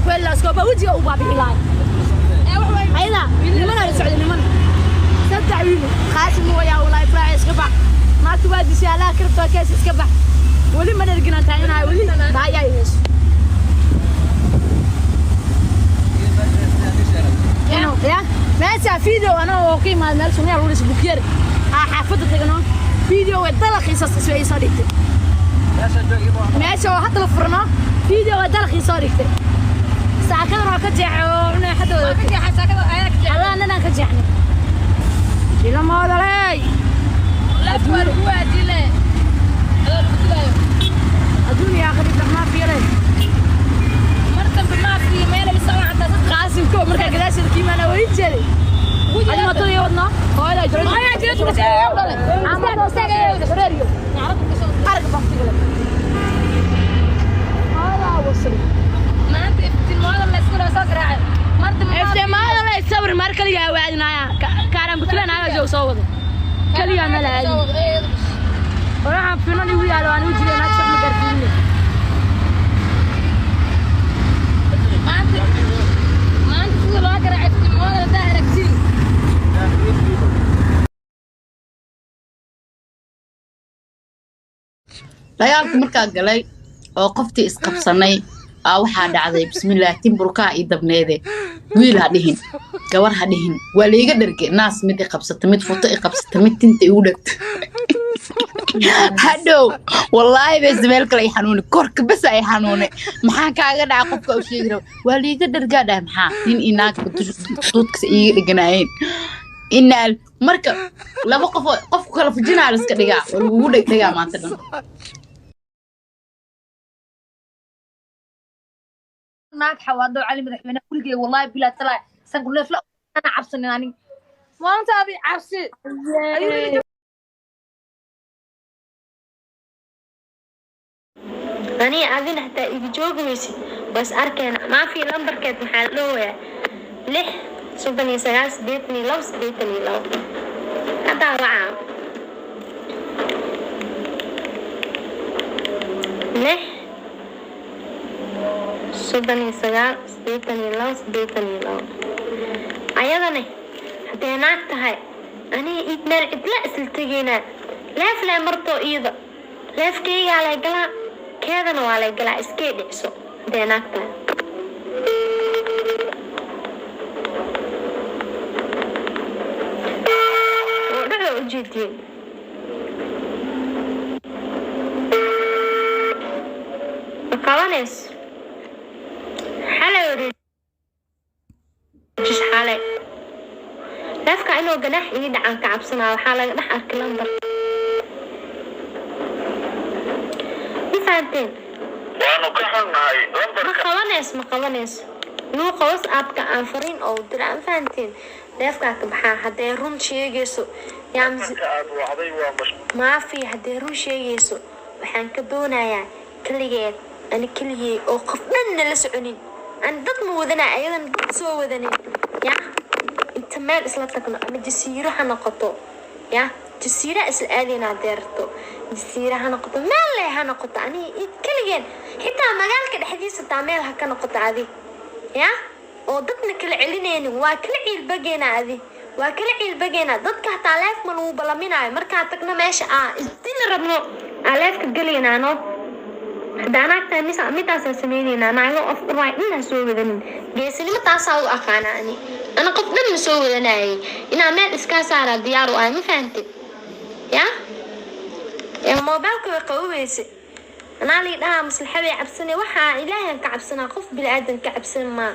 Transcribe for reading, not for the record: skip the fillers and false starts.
ku heli lahaa iskooba wejiga u baabi'i lahay. Ayada niman la socday, niman saddex wiil. Qaasim wayaa walaahi, Ifraax iska bax, naagtu waa dishay, allaha karabto kees iska bax. Weli ma dherginaan taaganahay, weli baayaa i hayso. Ya meesha video anoo oo ka imaada meel sunnayaa lagu dhisay bukyar aa xaafadda tagano, video way dalaqiisa ay soo dhigtay meesha oo hadda la furno, video way dalaqii soo dhigtay. Saakadan waa ka jeexay oo cunay hadda wada allah nanaan ka jeexnay ilamoodaley. Adduun iyo aakhir raxmaan fiiray. Qaasim ko markaa gadaasheeda ka imaana way jeeday. Adi mootada iyo wadnaa hooyada jiro arag baktiga hooyadaa wasay. Iftimaada la sabir mar kaliya waadinaya kaaran butulaan aaga joog soo wado kaliya ma la aadin. Waxaan finan igu yaalo aan u jiray naag shaq ma gaarsiinay. Dagaalka markaa galay oo qoftii isqabsanay aa waxaa dhacday, bismillaah, timburkaa ii dabneede, wiil ha dhihin, gabar ha dhihin, waa layga dharge. Naas mid i qabsata, mid futo i qabsata, mid tinta igu dhegta. Hadhow wallaahi bes meel kale i xanuuni, korka bes ay xanuune. Maxaa kaaga dhaca? Qofka u sheegi raba waa layga dhargaa dhahay. Maxaa nin iyo naagba duudkasa iiga dheganaayeen inaa marka laba qof oo qofku kala fujinaa la iska dhigaa, waa lagugu dhegdhegaa maanta dhan. Naag xawaado Cali madaxweyne kuligay, wallahi bilaa talaa sankuleefla ana cabsanin anig Maantaadii cabsi. Aniga adina hataa iga joogi weysid, was arkeena. Maafi lambarkeed maxaa la dhowayaa? 639 82 82 haddaa wacaa. 639 82 82. Ayadane haddee naag tahay, aniga iid meel cidla isla tegaynaa, leeflee martoo iyada leefkeygaa lay galaa, keedana waa lay galaa. Iskee dhicso haddee naag tahay. Oo dhaco ujeediin ma qabanayso. Xalay wareejis, xalay leefka inuu ganaax ii dhacan ka cabsanaa. Waxaa laga dhex arkay lambar, ma fahanteen? Waanu ka xunnahay Ma lambarka. qabanayso, ma qabanayso. Luuqa WhatsAppka aan fariin oo dira, ma fahanteen? Leefkaa ka baxaa haddee run sheegayso yaa Lambarka aad wacday waa mash maafi. Haddee run sheegayso, waxaan ka doonayaa keligeed, ani keligey oo qof dhan nala soconin, ani dad ma wadanaa, ayadan dad soo wadanin, ya inta meel isla tagno ama jasiiro ha noqoto, ya jasiira isla aadaynaa deerto, jasiira ha noqoto, meel leh ha noqoto, ani keligeen, xitaa magaalka dhexdiisa taa meel ha ka noqoto adi, ya oo dadna kala celinaynin. Waa kala ciilbageynaa adi, waa kala ciilbageynaa dadka. Hataa leef ma lagu balaminaayo. Markaa tagno meesha aa isdili rabno, aa leefka gelaynaano. Hadda anaagtaa mis midaasaa sameyneynaa. Naago of dhawaa inaa soo wadanin, geesinimo taasaa u aqaana ani. Ana qof dhan ma soo wadanayay, inaa meel iskaa saaraa diyaar u ahay, ma fahantid? Ya ee moobaylka way qaboweyse. Anaa lii dhahaa maslaxaday cabsane. Waxaa ilaahan ka cabsanaa, qof bini aadan ka cabsan maa.